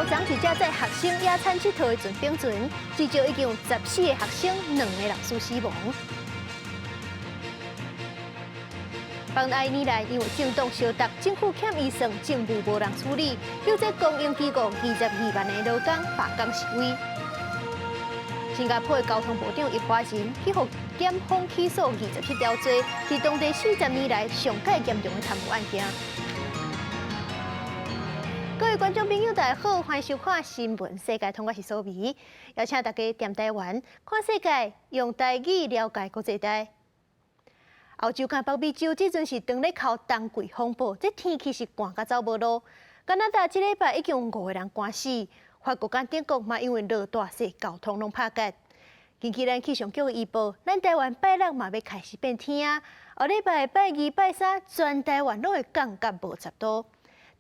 昨一隻載學生野餐𨑨迌的船翻船，至少已經有14個學生、兩个老師死亡。北愛爾蘭因為政黨相鬥，政府欠預算，政務無人處理，有這公營機構22萬个勞工罷工示威。新加坡的交通部長易華仁去予檢方起訴27條罪，是當地40年來上蓋嚴重的貪污案件。各位觀眾朋友，大家好，歡迎收看《新聞世界通》，我是蘇眉，邀請大家踮台灣看世界，用台語了解國際大。歐洲佮北美洲這陣是當咧哭冬季風暴，這天氣是寒甲走無路。加拿大這禮拜已經有五個人寒死，法國佮德國嘛因為落大雪，交通攏拍結。根據咱氣象局的預報，咱台灣拜六嘛欲開始變天啊！後禮拜拜二、拜三，全台灣攏會降到無10度。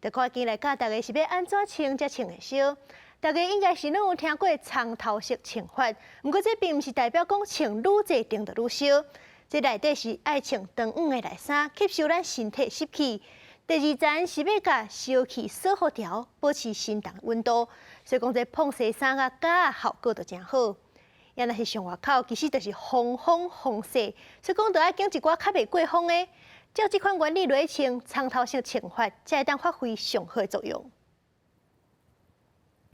就看今來教大家是欲按怎穿才穿會燒。大家應該是攏有聽過床頭式穿法，毋過這並毋是代表講穿愈濟層就愈燒。這內底是愛穿長羽的內衫，吸收咱身體濕氣。第二層是欲共燒氣鎖予牢，保持身體溫度。所以講這膨紗衫佮夾仔效果就誠好。也若是上外口，其實就是防風防曬，所以講著愛揀一寡較袂過風的。照這款原理來穿，床頭式穿法才會當發揮上好的作用。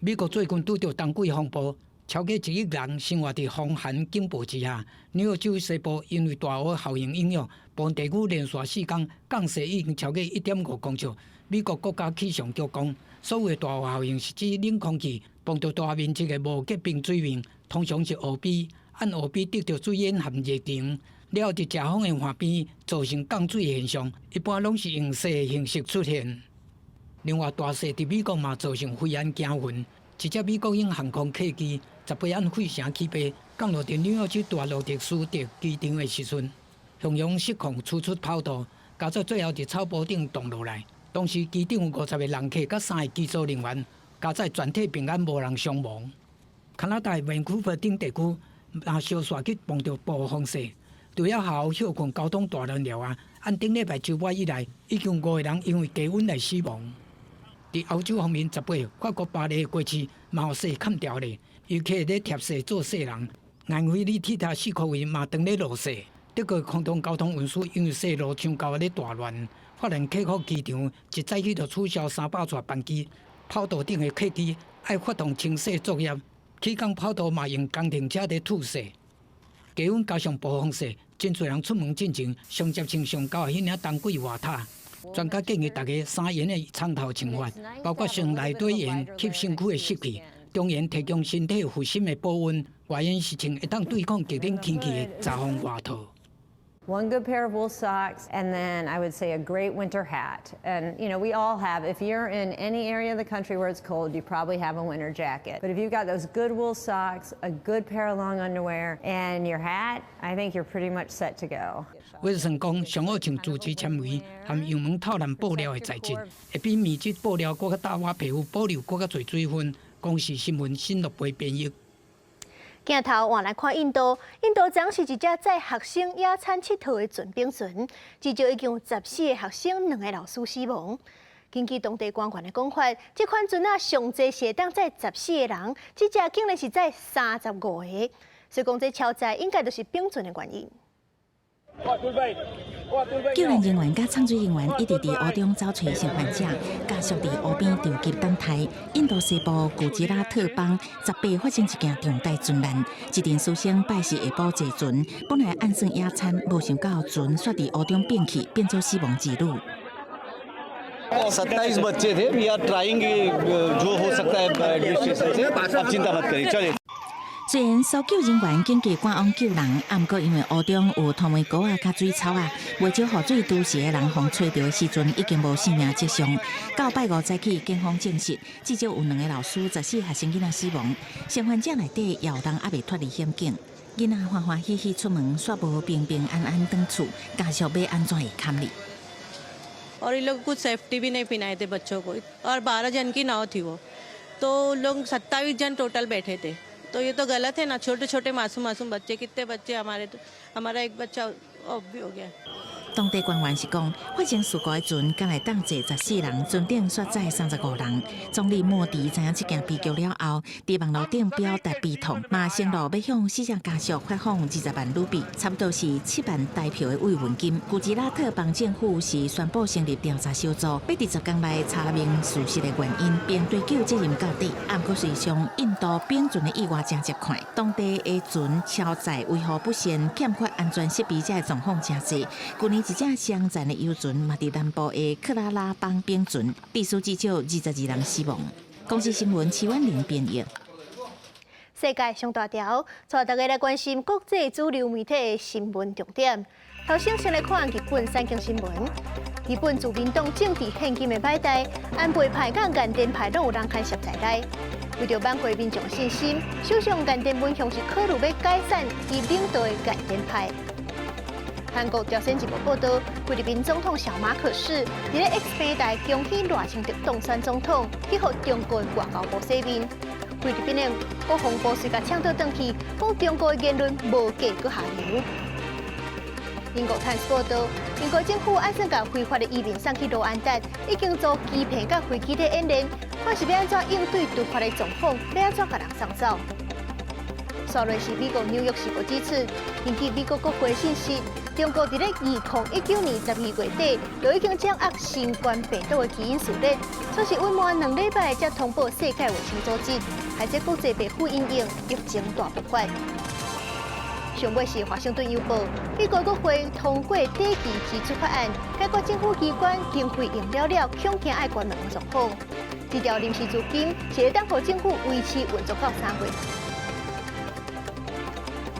美國最近拄著冬季風暴，超過1億人生活佇風寒警報之下。紐約州西部因為大雨效應影響，部分地區連續4工降雪已經超過1.5公尺。美國國家氣象局講，所謂大雨效應是指冷空氣碰著大面積的無結冰水面，通常是河邊，按河邊得著水淹和熱場，了後佇遮風的岸邊造成降水現象，一般攏是用雪的形式出現。另外，大雪佇美國嘛造成飛安驚魂。一隻美國鷹航空客機18按費城起飛，降落佇紐約州大洛特斯特機場的時陣，向陽失控衝出跑道，駕駛最後佇草坡頂撞落來。當時機頂有50個人客佮三個機組人員，佳哉全體平安，無人傷亡。加拿大溫庫珀頂地區若小雪去碰著暴風雪，除了下午歇睏交通大亂了啊，按頂禮拜週尾以來，已經有五個人因為低溫來死亡。佇歐洲方面，18法國巴黎的街市嘛予雪崁牢咧，遊客咧貼雪做雪人。埃菲爾鐵塔四箍圍嘛當咧落雪。德國空中交通運輸因為雪路傷厚咧大亂，法蘭克福機場一早起就取消300座班機，跑道頂的客機愛發動清雪作業，起降跑道嘛用工程車佇吐雪。低溫加上暴風雪，真濟人出門進前上接穿上厚的彼領冬季外套。專家建議大家三緣的床頭穿法，包括先內底緣吸身軀的濕氣，中緣提供身體核心的保溫，外緣是穿會當對抗極冷天氣的雜風外套。 One good pair of wool socks, and then I would say a great winter hat. And we all have, if you're in any area of the country where it's cold, you probably have a winter jacket. But if you've got those good wool socks, a good pair of long underwear, and your hat, I think you're pretty much set to go. 威爾森講，上好穿樹脂纖維和羊毛透藍布料的材質，會比棉質布料閣較罩活皮膚，保留閣較濟水分。公視新聞新樂貝編譯。鏡頭換來看印度，印度昨是一隻載學生野餐𨑨迌的船翻船，至少已經有14個學生、兩個老師死亡。根據當地官員的講法，這款船仔上濟是會當載14個人，這隻竟然是載35個，所以講這超載應該就是翻船的原因。救援人員佮搶水人員一直佇雨中走揣生還者，家屬佇湖邊著急等待。印度西部古吉拉特邦18發生一件重大船難，一陣師生拜四下晡坐船，本來按算野餐，無想到船煞佇雨中變去，變做死亡之旅。 27 बच्चे थे. We are trying जो हो सकता है एडमिनिस्ट्रेशन से. आप चिंता मत करिए, चलिए. 雖然搜救人員緊急趕往救人，毋過因為雨中有土毛膏仔佮水草仔，袂少雨水拄時的人予揣著的時陣已經無性命跡象。到拜五早起，警方證實至少有兩个老師、14學生囡仔死亡，生還者內底也有人猶未脫離險境。囡仔歡歡喜喜出門，煞無平平安安轉厝，家屬欲按怎會堪哩？ और ये लोग कुछ सेफ्टी भी नहीं पहनाए थे बच्चों को और 12 जन की नाव थी वो, तो लोग 27 जन टोटल बैठे थे. तो ये तो गलत है ना. छोटे छोटे मासूम मासूम बच्चे, कितने बच्चे हमारे, तो हमारा एक बच्चा ऑफ भी हो गया. 當地官員是講，發生事故的船敢會當載14人，船頂煞載35人。總理莫迪知影這件悲劇了後，佇網路頂表達悲痛，嘛承諾欲向死者家屬發放20萬盧比，差不多是7萬台票的慰問金。古吉拉特邦政府是宣布成立調查小組，欲佇10工內查明事實的原因，並追究責任到底。毋過事實上，印度冰船的意外誠接看，當地的船超載維護不善、欠缺安全設備，這个狀況誠濟。舊年一隻相載的遊船嘛，佇南部的克拉拉邦冰船，至少至少22人死亡。公視新聞齊婉玲編譯。世界上大條，帶大家來關心國際主流媒體的新聞重點。頭先先來看日本產經新聞。日本自民黨政治獻金的擺台，安倍派佮岸田派攏有人牽涉在內。為著挽回民眾信心，首相岸田文雄是考慮欲解散伊領導的岸田派。韓國朝鮮日報報導，菲律賓總統小馬可仕佇咧 X 平台恭喜賴清德當選總統，去予中國外交部洗面。菲律賓的國防部隨共嗆倒轉去，講中國的言論無價閣下流。英國泰晤報導，英國政府按算共非法的移民送去盧安達，已經做機票佮飛機的演練，看是欲按怎應對突發的狀況，欲按怎共人送走。紲落是美國紐約時報指出，根據美國國會信息，中國佇咧2019年12月底就已經掌握新冠病毒的基因序列，煞是隱瞞2禮拜才通報世界衛生組織，害這國際白虎因應疫情大爆發。上尾是華盛頓郵報，美國國會通過短期支出法案，解決政府機關經費用了了，恐驚愛關門的狀況。這條臨時資金是會當予政府維持運作到3月。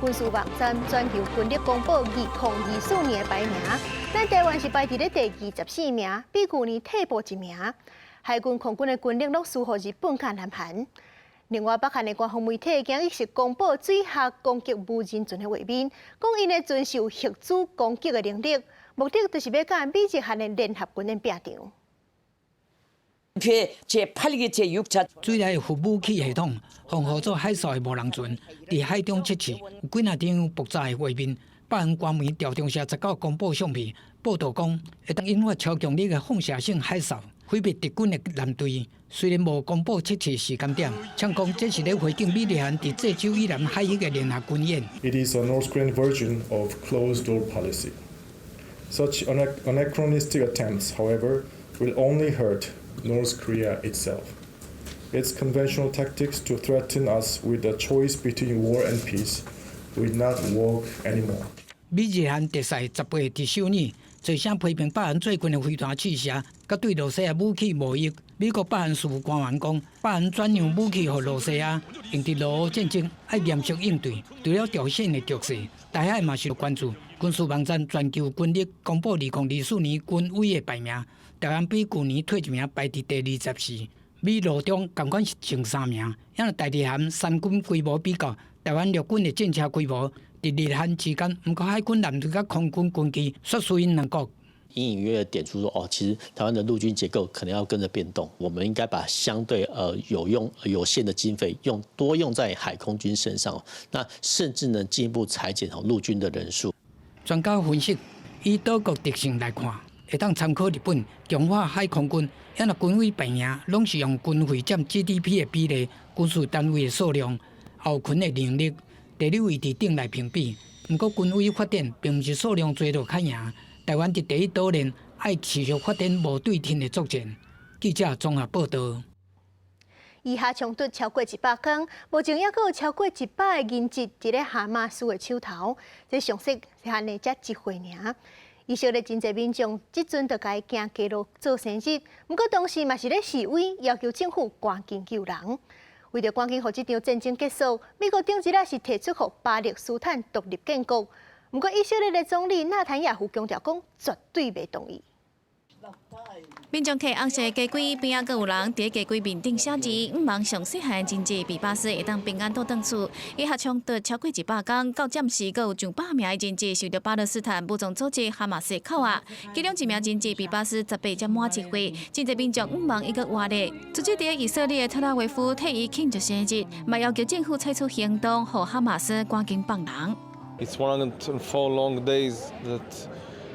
軍事網站全球軍力公布2024年的排名，咱台灣是排佇咧第24名，比舊年退步一名。海軍、空軍的軍力攏輸予日本佮南韓。另外，北韓的官方媒體今日是公布水下攻擊無人船的畫面，講𪜶的船是有核子攻擊的能力，目的就是欲佮美日韓的聯合軍演拚場。水內核武器系統防護做海獸的無人船，佇海中測試，有幾若張爆炸的畫面。北韓官媒朝中社19公布相片，報導講會當引發超強力的放射性海嘯，毀滅敵軍的艦隊。雖然無公布測試時間點，嗆講這是咧回應美日韓佇濟州以南海域的聯合軍演。 It is a North Korean version of closed-door policy. Such anachronistic attempts, however, will only hurt North Korea itself. Its conventional tactics to threaten us with a choice between war and peace will not work anymore. 美日韓特使18佇首爾，齊聲批評北韓最近的飛彈試射，佮對羅西亞武器貿易。美國北韓事務官員講，北韓轉讓武器予羅西亞，用佇俄烏戰爭，愛嚴肅應對。除了朝鮮的局勢，台海嘛受關注。軍事網站全球軍力公布2024年軍威的排名，台灣比舊年退一名，排佇第24。美羅中仝款是前三名。若台日韓三軍規模比較，台灣陸軍的戰車規模佇日韓之間，毋過海軍艦隊佮空軍軍機煞輸𪜶兩國。隱隱約約點出說，哦，其實台灣的陸軍結構可能要跟着變動，我們應該把相對有用有限的經費用多用在海空軍身上，那甚至呢進一步裁減哦陸軍的人數。專家分析，以島國特性來看，會當參考日本強化海空軍，因為軍委排名攏是用軍費佔 GDP 的比例、軍事單位的數量、後勤的能力、地理位置等來評比。毋過軍威發展並毋是數量濟就較贏。台灣佇第一島鏈愛持續發展無對稱的作戰。記者綜合報導。以哈衝突超過100天，目前猶閣有超過100個人質佇咧哈馬斯的手頭。這上細漢的才1歲爾。以色列真濟民眾這陣就共伊行街路做生日，毋過同時嘛是咧示威，要求政府趕緊救人。為著趕緊予這場戰爭結束，美國頂一日是提出予巴勒斯坦獨立建國。毋過以色列的總理納坦雅胡強調講，絕對袂同意。民眾提紅色雞胿，邊仔閣有人佇雞胿面頂寫字，向望上細漢人質比巴斯會當平安倒轉厝。以哈衝突超過100天，到暫時閣有上百名的人質受著巴勒斯坦武裝組織哈馬斯扣押，其中一名人質比巴斯18才滿1歲，真濟民眾向望伊閣活咧。組織佇以色列的特拉維夫替伊慶祝生日，嘛要求政府採取行動，予哈馬斯趕緊放人。 It's 104 long days that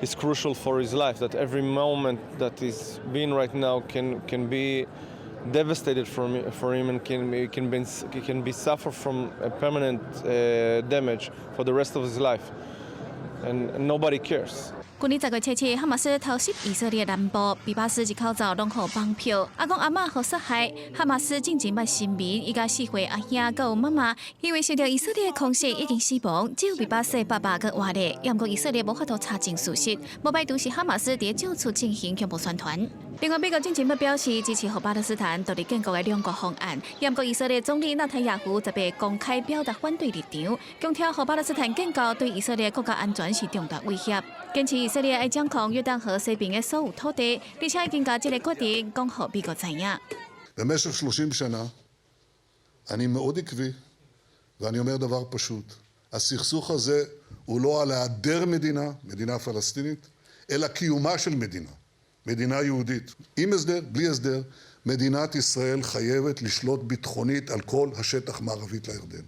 Is crucial for his life. That every moment that he's been right now can be devastated for him and can be suffer from a permanent damage for the rest of his life, and nobody cares. 去年10月7日，哈馬斯偷襲以色列南部，比巴斯一口罩攏予綁票，阿公阿嬤予殺害。哈馬斯進前捌聲明，伊佮4歲阿兄閣有媽媽，因為受著以色列空襲已經死亡，只有比巴斯爸爸閣活咧。毋過以色列無法度查證事實，無排除是哈馬斯佇借此進行恐怖宣傳。另外，美國進前捌表示支持予巴勒斯坦獨立建國的兩國方案，毋過以色列總理納坦雅胡十八公開表達反對立場，強調予巴勒斯坦建國對以色列國家安全是重大威脅，堅持以色列愛掌控約旦河西邊的所有土地，而且已經共這个決定講予美國知影。 במשך 30 שנה אני מאוד עקבי ואני אומר דבר פשוט: הסכסוך הזה הוא לא על היעדר מדינה, מדינה פלסטינית, אלא קיומה של מדינה, מדינה יהודית. עם הסדר, בלי הסדר, מדינת ישראל חייבת לשלוט ביטחונית על כל השטח מערבית לירדן.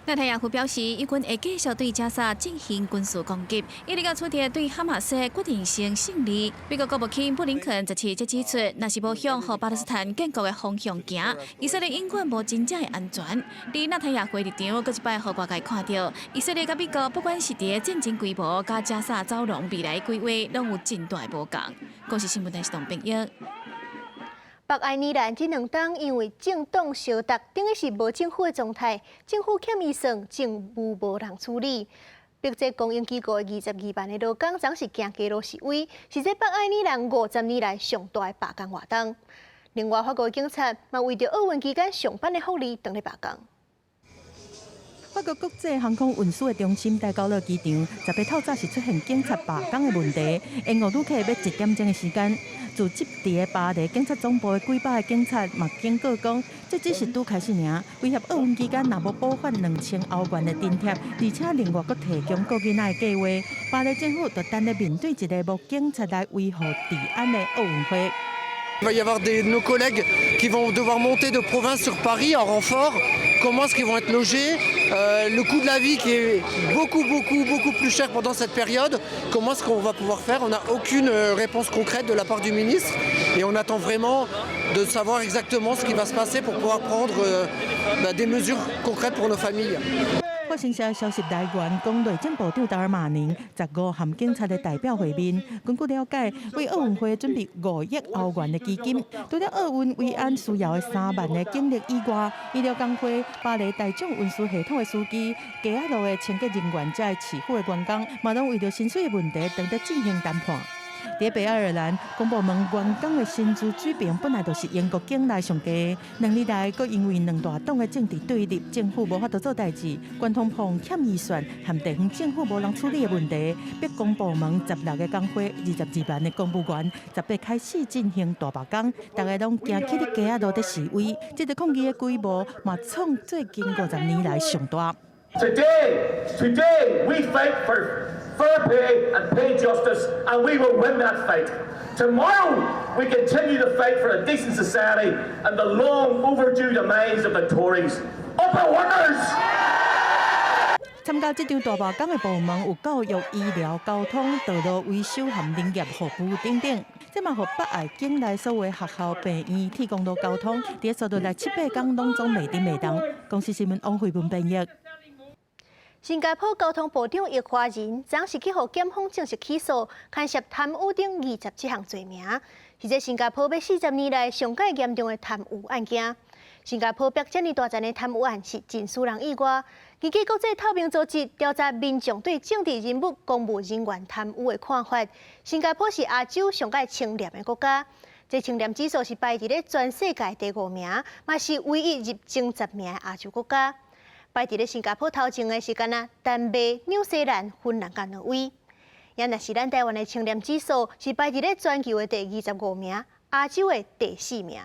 納坦雅胡表示，以軍會繼續對加沙進行軍事攻擊，一直到取得對哈馬斯決定性勝利。美國國務卿布林肯17則指出，若是無向予巴勒斯坦建國的方向行，以色列永遠無真正的安全。而納坦雅胡立場，閣一擺予外界看著，以色列佮美國不管是佇戰爭規模、佮加沙走廊未來規劃，攏有真大的無仝。公視新聞台是董編譯。北愛爾蘭這兩冬因為政黨相鬥，等於是無政府的狀態，政府欠預算，政務無人處理。北捷公營機構22萬的勞工，昨是行街路示威，是這北愛爾蘭50年來上大的罷工活動。另外，法國警察嘛為著奧運期間上班的福利，當咧罷工。法國國際航空運輸的中心戴高樂機場，18透早是出現警察罷工的問題，延誤旅客欲1點鐘的時間。駐駐佇个巴黎警察總部的幾百个警察嘛警告講，這只是拄開始爾，威脅奧運期間若無補發2000歐元的津貼，而且另外閣提供顧囡仔的計劃，巴黎政府就等咧面對一个無警察來維護治安的奧運會。 Il va y avoir nos collègues qui vont devoir monter de province sur Paris en renfort. Comment est-ce qu'ils vont être logés? Le coût de la vie qui est beaucoup, beaucoup, beaucoup plus cher pendant cette période. Comment est-ce qu'on va pouvoir faire? On n'a aucune réponse concrète de la part du ministre et on attend vraiment de savoir exactement ce qui va se passer pour pouvoir prendre bah, des mesures concrètes pour nos familles. 法新社消息來源講，內政部長達爾馬寧15和警察的代表會面。根據了解，為奧運會準備5億歐元的基金。除了奧運維安需要的3萬的警力以外，醫療工會、巴黎大眾運輸系統的司機、街仔路的清潔人員，遮市府的員工，嘛攏為著薪水的問題，當咧進行談判。佇北愛爾蘭，公部門員工的薪資水平本來就是英國境內上低，2年來，閣因為兩大黨的政治對立，政府無法度做代誌，懸通膨欠預算和地方政府無人處理的問題，逼公部門16個工會、22萬的公務員，18開始進行大罷工，逐家攏行去咧街仔路佇示威，這個抗議的規模嘛創最近50年來上大。 Today, today we fight for fair pay and pay justice, and we will win that fight. Tomorrow, we continue to fight for a decent society and the long overdue demise of the Tories. Up the workers! 參加這場大罷工的部門有教育、醫療、交通、道路維修和林業服務等等。這嘛予北愛境內所有學校、病院、鐵公路交通，佇煞落來七八工攏總袂振袂動。公視新聞王慧文編譯。新加坡交通部長易華仁昨是去予檢方正式起訴，牽涉貪污等27項罪名，是這新加坡欲40年來上蓋嚴重的貪污案件。新加坡爆遮爾大層的貪污案是真使人意外。根據國際透明組織調查民眾對政治人物、公務人員貪污的看法，新加坡是亞洲上蓋清廉的國家。這清廉指數是排佇咧全世界第五名，嘛是唯一入前10名的亞洲國家。排佇咧新加坡頭前的是敢若丹麥、紐西蘭、芬蘭佮挪威。也若是咱台灣的清廉指數是排佇咧全球的第25名，亞洲的第四名。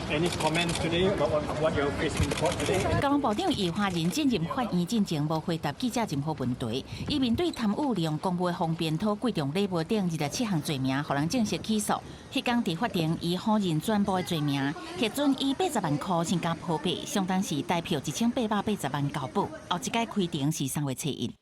Any comments today about what you're facing in court today? 交通部長易華仁進入法院進前，無回答記者任何問題。伊面對貪污利用公務方便討貴重禮物等27項罪名，予人正式起訴。彼工佇法庭，伊否認全部的罪名，核准以80萬箍新加坡幣，相當是台票1880萬交保。後一擺開庭是3月初一。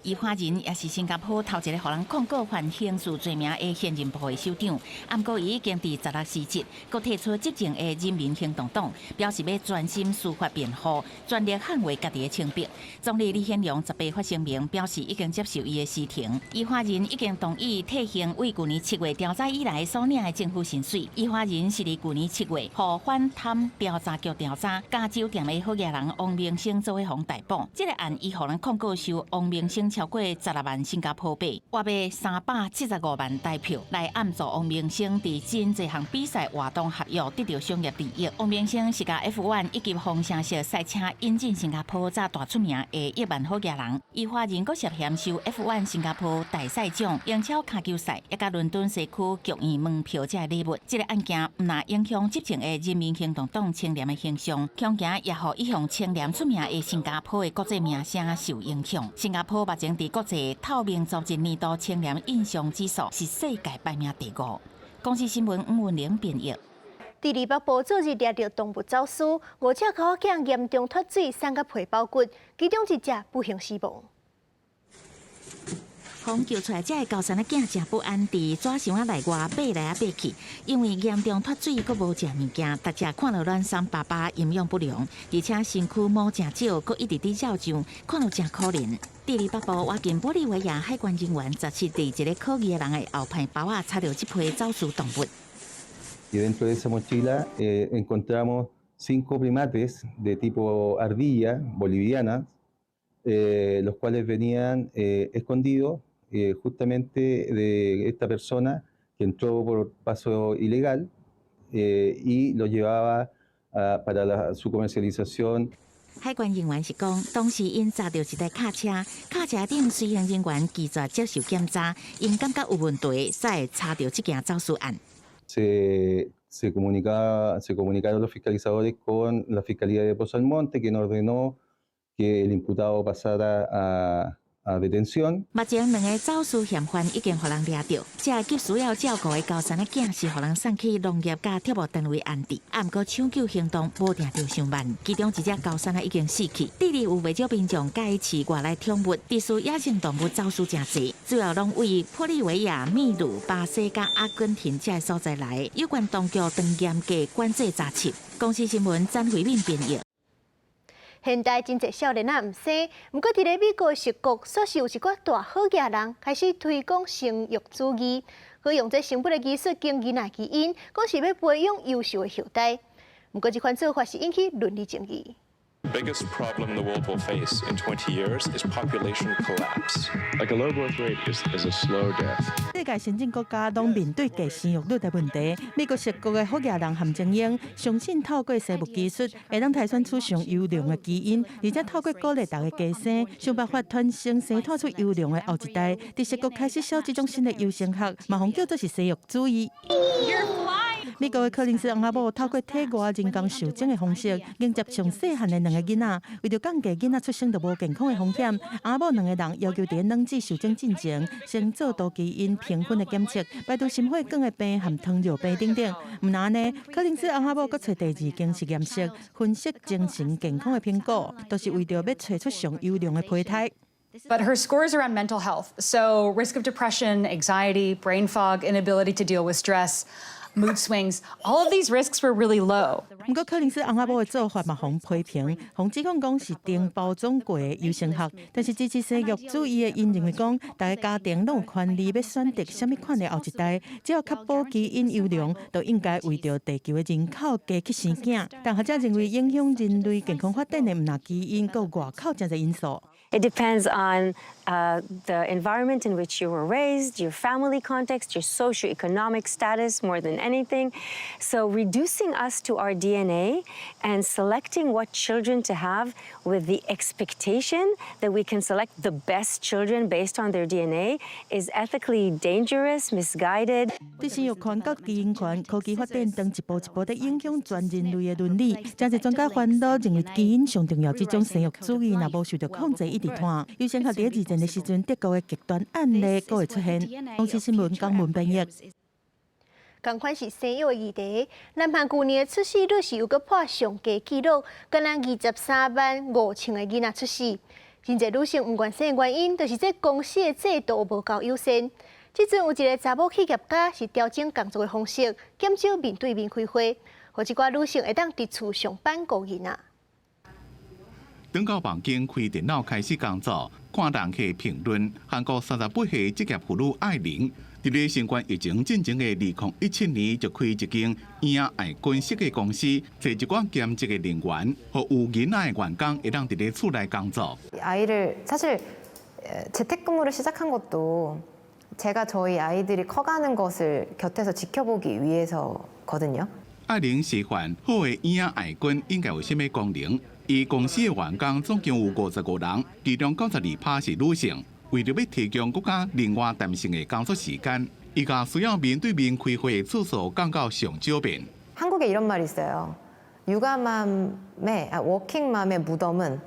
伊華人也是新加坡頭一個予人控告犯刑事罪名的現任部會首長，毋過伊已經佇十六辭職，閣退出執政的人民行動黨，表示欲專心司法辯護，全力捍衛家己的清白。總理李顯龍18發聲明表示，已經接受伊的辭呈。伊華人已經同意退還為舊年7月調查以來所領的政府薪水。伊華人是佇舊年7月，予反貪調查局調查，佮酒店的好額人王明生做伙予逮捕。這個案伊予人控告收王明生超過16萬新加坡幣，約賣375萬台票，來暗助王明生佇真濟項比賽活動合約得著商業利益。王明生是共 F1 以及方程式賽車引進新加坡遮大出名的億萬好額人。伊華人閣涉嫌收 F1 新加坡大賽獎、英超跤球賽，以及倫敦西區劇院門票這个禮物。這个案件毋但影響執政的人民行動黨清廉的形象，恐驚也予一向清廉出名的新加坡的國際名聲受影響。新加坡目前佇國際透明組織年度清廉印象指數是世界排名第五。公視新聞吳文玲編譯。智利北部昨日掠著動物走私，五隻狗仔嚴重脫水，送甲皮包骨，其中一隻不幸死亡。予救出來，這个高山仔囝誠不安，佇紙箱仔內外爬來啊爬去，因為嚴重脫水，閣無食物件，逐隻看著軟鬆巴巴，營養不良，而且身軀毛誠少，閣一直佇繞上，看著誠可憐。智利北部倚近玻利維亞海關人員17佇一个可疑的人的後排包仔，查著這批走私動物。 Y dentro de esa mochila encontramos cinco primates de tipo ardilla boliviana, los cuales venían escondidos justamente de esta persona que entró por paso ilegal y los llevaba para su comercialización. 海關人員是講，當時𪜶查著一台卡車，卡車頂隨行人員拒絕接受檢查，𪜶感覺有問題，才會查著這件走私案。 Se comunicaron los fiscalizadores con la Fiscalía de Pozo Almonte, quien ordenó que el imputado pasara a detención。目前兩个走私嫌犯已經予人掠著，這急需要照顧的高山仔囝是予人送去農業佮畜牧單位安置，啊，毋過搶救行動無定著傷慢，其中一隻高山仔已經死去。智利有袂少民眾佮意飼外來寵物，致使野生動物走私誠濟，主要攏為玻利維亞、秘魯、巴西佮阿根廷這个所在來。有關當局當嚴格管制查緝。公視新聞詹慧敏編譯。現代真濟少年仔毋生，毋過佇咧美國矽谷，煞是有一寡大好額人開始推廣生育主義，佮用這生物的技術經囡仔基因，講是欲培養優秀的後代。毋過這款做法是引起倫理爭議。 Biggest problem the world will face in 20 years is population collapse. Like a low birth rate is a slow death. 世界先進國家攏面對低生育率的問題。美國矽谷的好額人韓精英相信透過生物技術，會當篩選出上優良的基因，而且透過鼓勵大家加生，想辦法傳承生產出優良的後一代。佇矽谷開始銷這種新的優生學，嘛予叫做是生育主義。美國的柯林斯翁仔某透過體外人工受精的方式，迎接上細漢的兩个囡仔，為著降低囡仔出生就無健康的風險，翁仔某兩个人要求佇卵子受精進前，先做多基因評分的檢測，排除心血管的病和糖尿病等等。毋但按呢，柯林斯翁仔某閣揣第二間實驗室分析精神健康的評估，都是為著欲揣出上優良的胚胎。 But her scores around mental health, so risk of depression, anxiety, brain fog, inability to deal with stress, mood swings, all of these risks were really low. 毋過柯林斯翁仔某的做法嘛，予批評，予指控講是經包裝過的優生學。但是支持生育主義的𪜶認為講，逐个家庭攏有權利欲選擇啥物款的後一代，只要確保基因優良，就應該為著地球的人口加去生囝。但學者認為，影響人類健康發展的毋但基因，閣有外口誠濟因素。 It depends on the environment in which you were raised, your family context, your socioeconomic status more than anything. So reducing us to our DNA and selecting what children to have with the expectation that we can select the best children based on their DNA is ethically dangerous, misguided. 對生育權佮基因權、科技發展當一步一步的影響全人類的倫理。誠濟專家煩惱認為基因上重要，這種生育主義若無受著控制，一直拖。優生學佇二戰的時陣，德國的極端案例閣會出現。公視新聞江文編譯。仝款是生育的議題，南韓舊年的出世率是猶閣破上低紀錄，敢若23萬5千个囡仔出世。真濟女性毋願生的原因，就是這公司的制度無夠友善。這陣有一个查某企業家是調整工作的方式，減少面對面開會，予這寡女性會當佇厝上班顧囡仔。轉到房間開電腦開始工作，看人客評論。韓國38歲職業婦女艾玲，佇咧新冠疫情進前的2017年就開一間嬰愛軍設計公司，揣一寡兼職的人員，予有囡仔的員工會當佇咧厝內工作。 아이를 사실 재택근무를 시작한 것도 제가 저희 아이들이 커가는 것을 곁에서 지켜보기 위해서거든요. 艾玲示範好的嬰仔愛君應該有啥物功能？伊公司的員工總共有55人，其中92趴是女性。為著欲提供閣較靈活彈性的工作時間，伊共需要面對面開會的次數降到上少遍。 한국에 이런 말이 있어요. 육아맘의 아, 워킹맘의 무덤은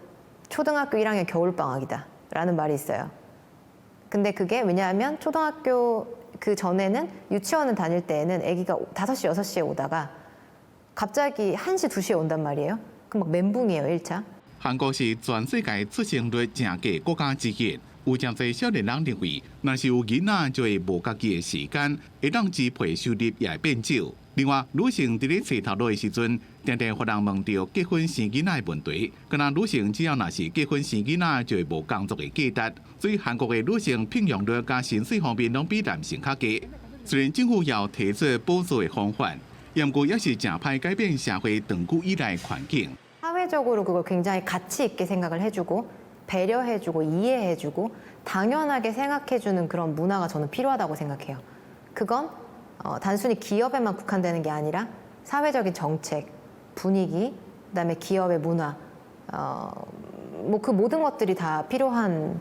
초등학교 1학년 겨울방학이다 라는 말이 있어요. 근데 그게 왜냐하면 초등학교 그 전에는 유치원을 다닐 때에는 아기가 5시, 6시에 오다가 갑자기 1시, 2시에 온단 말이에요. 그럼 막 멘붕이에요, 1차. 韓國是全世界出生率誠低國家之一，有誠濟少年人認為，若是有囡仔就會無家己的時間，會當支配收入也會變少。另外，女性佇咧揣頭路的時陣，定定予人問著結婚生囡仔的問題。敢若女性只要若是結婚生囡仔，就會無工作的價值。所以韓國的女性聘用率佮薪水方面攏比男性較低。雖然政府有提出補助的方法，毋過也是誠歹改變社會長久以來的環境。 사회적으로 그걸 굉장히 가치 있게 생각을 해주고 배려해주고 이해해주고 당연하게 생각해주는 그런 문화가 저는 필요하다고 생각해요. 그건 단순히 기업에만 국한되는 게 아니라 사회적인 정책, 분위기, 그다음에 기업의 문화, 뭐 그 모든 것들이 다 필요한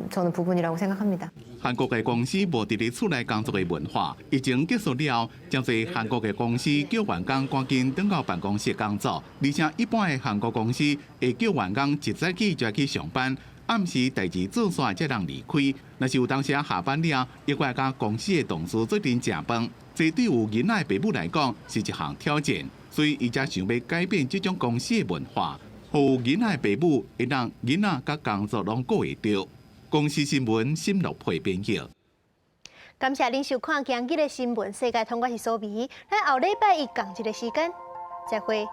저는 부분이라고 생각합니다. 韓國的公司無佇咧厝內工作的文化，疫情結束了，誠濟韓國的公司叫員工趕緊轉到辦公室工作，而且一般的韓國公司會叫員工一早起就去上班，暗時代誌做煞才通離開。若是有當時下班了，猶閣愛佮公司的同事做陣食飯，這對有囡仔的爸母來講是一項挑戰，所以伊才想欲改變這種公司的文化，予有囡仔的爸母會當囡仔佮工作攏顧會著。公視新聞新樂配編譯。感謝恁收看今日的新聞世界通，我是蘇美，咱後禮拜一仝一个時間，再會。